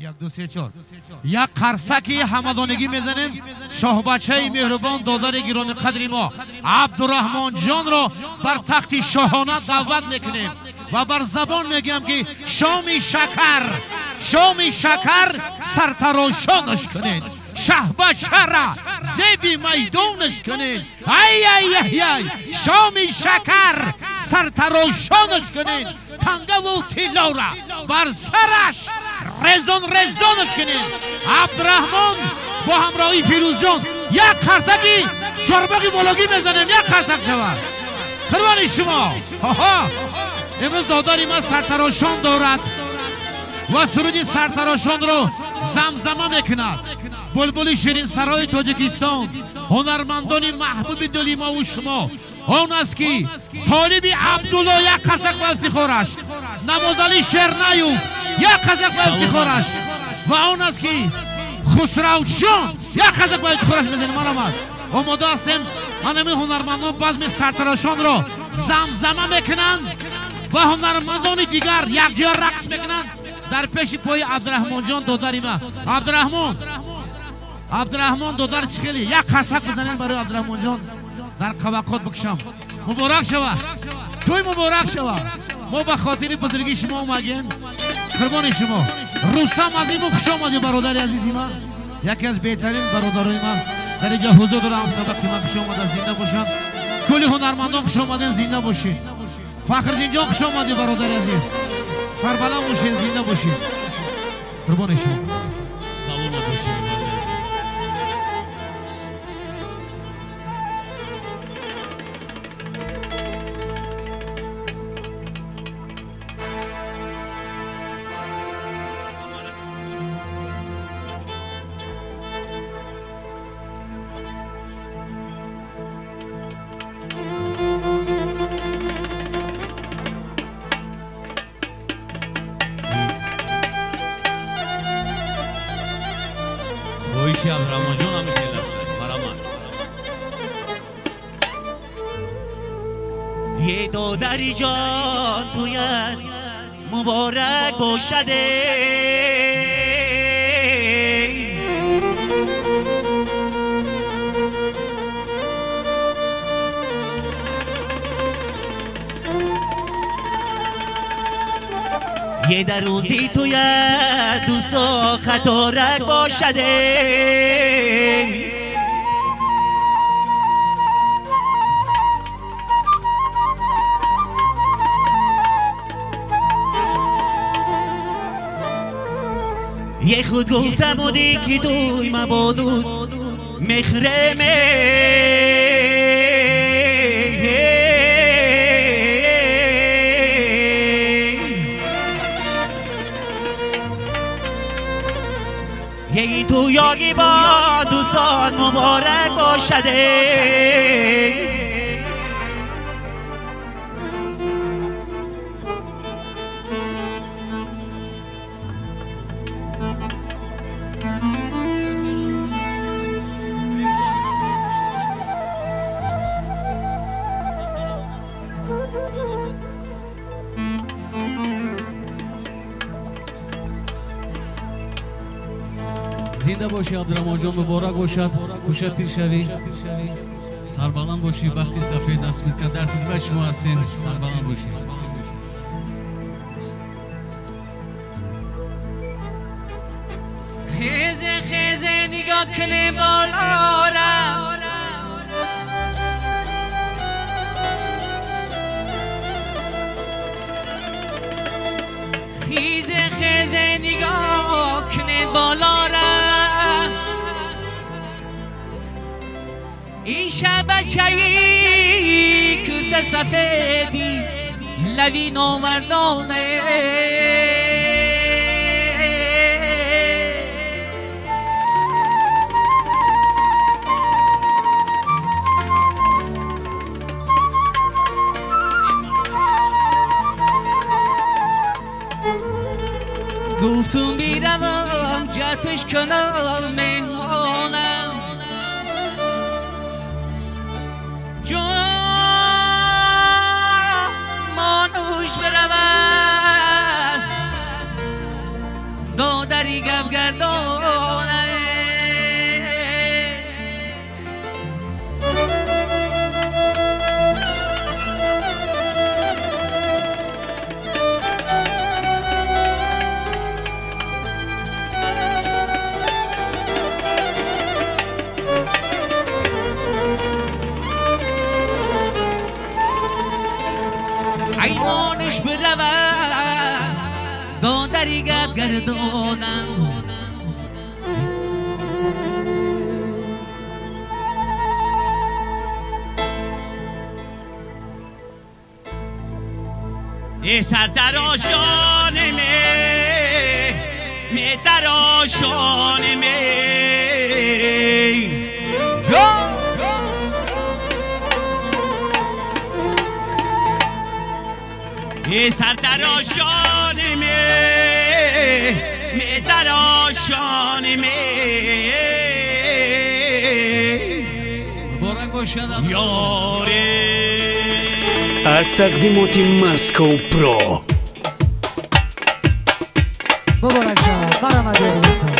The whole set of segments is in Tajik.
1 2 3 4. Як қарсаки ҳамадонагӣ мезанем. Шоҳбачаи меҳрубон, додари гиромӣ қадри мо Абдураҳмонҷонро бар тахти шоҳона даъват мекунем ва бар забон мегӯям ки шоми шакар, шоми шакар сартарошонаш кунед, шаҳбачара зеби майдонаш кунед. Ай ай ай ай, шоми шакар сартарошонаш кунед, тангаву тиллора бар сараш резон резонаш кунед. Абдураҳмон бо ҳамроҳии Фирӯзҷон як қарсаки чорбоғи бологӣ мезанем, як қарсак шавад. Қурбони шумо. Ҳо, имрӯз додари ман сартарошон дорад ва суруди сартарошонро замзама мекунад. Булбули ширинсарои Тоҷикистон, ҳунармандони маҳбуби дили мову шумо, он аст ки Толиби Абдулло як қарсак ба ифтихораш, Намозали Шернаев як қарсак ба ифтихораш ва он аст ки Хусравҷон як қарсак ба ифтихораш мезанем. Маромад, омода ҳастем. Ҳамин ҳунармандон базми сартарошонро замзама мекунанд ва ҳунармандони дигар якҷоя рақс мекунанд дар пеши пои Абдураҳмонҷон додари ма. Абдураҳмон, Абдураҳмон додар чӣ хеле як қарсак бизанем барои Абдураҳмонҷон, дар қабақот бикшам. Муборак шава, тӯй муборак шава. Мо ба хотири бузургии шумо омадем, қурбони шумо. Рустам Азимов, хуш омадӣ бародари азизи ман, яке аз беҳтарин бародарои ман дар инҷо ҳузур дорам. Ҳамсабақи ман хуш омада, зинда бошанд. Кулли ҳунармандон хуш омаден, зинда бошед. Фахриддинҷон хуш омадӣ бародари азиз, сарбаланд бошед, зинда бошед. Қурбони шумо. Саломат бошед. Хоҳиши Абдураҳмонҷон ҳами хел аст. Марҳамат. Е додари ҷон, туят муборак бошад. Е дар рӯзи туят дӯсто хаторак бошад. Е худ гуфта будӣ ки туй мабодӯст мехреме. Ей ту ёги бо дӯстон муборак бошад. Зинда бошӣ Абдураҳмонҷон, муборак бошад, кӯша пир шавӣ, сарбаланд бошӣ, бахти сафед аст, дар хизмати шумо ҳастем, сарбаланд бошӣ. Хезе хезе нигоҳ кунӣ болора, хезе хезе нигоҳ кунӣ болора. این شبچه‌ای کرت سفیدی لوی نومردانه، گفتم بیروم جتش کنم مهمانم، جان مانوش برود. додари гап гардона. ایمانش برود دادری گپ گردانم. ای سرتراشان می تراشان می ای سرتراشان می تراشان می. مبارک باشد یاره аз тақдимоти Москоу Про. Муборак шавад, баромад ёрдӯстон.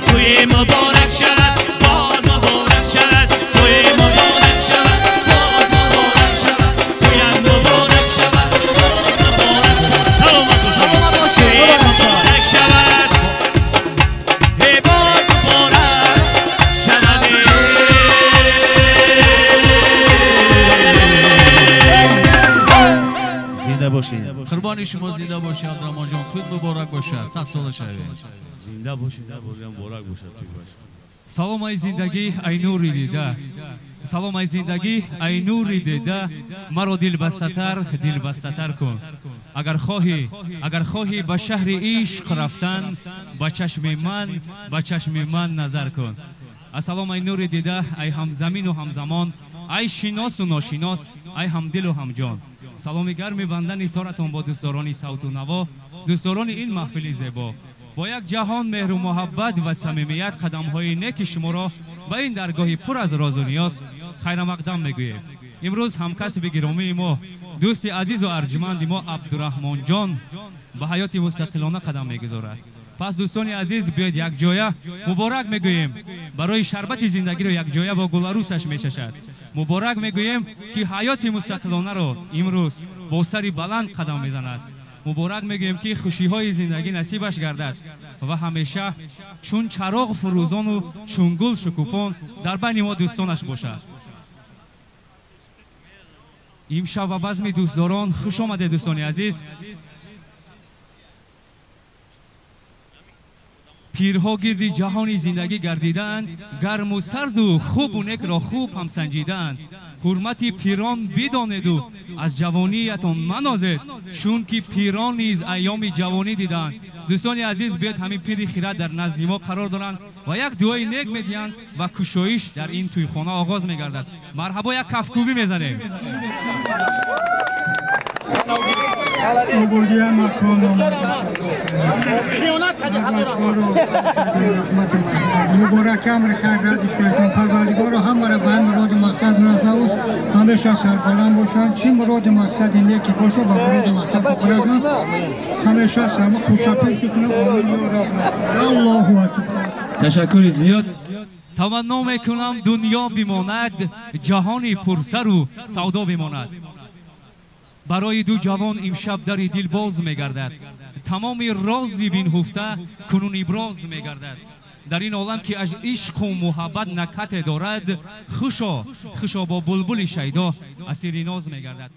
توی مبارک شود باز مبارک شود توی مبارک شود باز مبارک شود توی مبارک شود باز مبارک شود. سلامت سلامت باشید. مبارک شود باز مبارک شود. زنده باشید. قربانی شما زنده باشید عبدالرحمن جان. توی مبارک باشه. 100 ساله شوید. زنده باشید. مبارک باشد توی باشه. سلام ای زندگی ای نوری دیده. سلام ای زندگی ای نوری دیده. مرا دل بستتر دل بستتر کن. اگر خواهی به شهر عشق رفتن با چشم من نظر کن. سلام ای نوری دیده ای همزمین و همزمان ای شناس و ناشناس ای همدل و همجان. سلام گرم بنده نثارتان با دوستداران صوت و نوا، دوستداران این محفل زیبا. با یک جهان مهر و محبت و صمیمیت قدم‌های نیک شما را به این درگاه پر از راز و نیاز خیر مقدم میگوییم. امروز همکسب گرامی ما، دوست عزیز و ارجمند ما عبدالرحمن جان به حیات مستقلانه قدم میگذارد. پس دوستان عزیز بیاید یک جایه مبارک میگوییم برای شربت زندگی رو یک جایه با گلاروسش میچشد. مبارک میگوییم که حیات مستقلانه رو امروز با سری بلند قدم میزند. مبارک میگوییم که خوشی‌های زندگی نصیبش گردد و همیشه چون چراغ فروزان و چون گل شکوفان در بین ما دوستانش باشد. امشب و بزم دوستداران خوش آمده دوستان عزیز. پیرها گردی جهانی زندگی گردیدند، گرم و سرد و خوب و نیک را خوب هم سنجیدند. حرمت پیران بدانید و از جوانیتان منازید، چون که پیران نیز ایام جوانی دیدند. دوستان عزیز بیاید همین پیر خیرت در نزد ما قرار دارند و یک دعای نیک میدهند و کشایش در این توی خانه آغاز میگردد. مرحبا، یک کفکوبی میزنیم. مبارک امر خیر ردش کنید. پروردگار همه را به مراد مقصد رساند، همیشه سربلند باشند. چی مراد مقصد نیکی باشه و مراد مقصد بخورد، همیشه سرما خوشحال کنه. آمین یا رب. الله اکبر. تشکر زیاد. تمنا میکنم دنیا بماند، جهانی پرسر و سودا بماند. برای دو جوان امشب در دل باز میگردد، تمام رازی بینهفته کنون ابراز میگردد. در این عالم که از عشق و محبت نکته دارد، خوشا خوشا با بلبل شیدا اسیر ناز میگردد.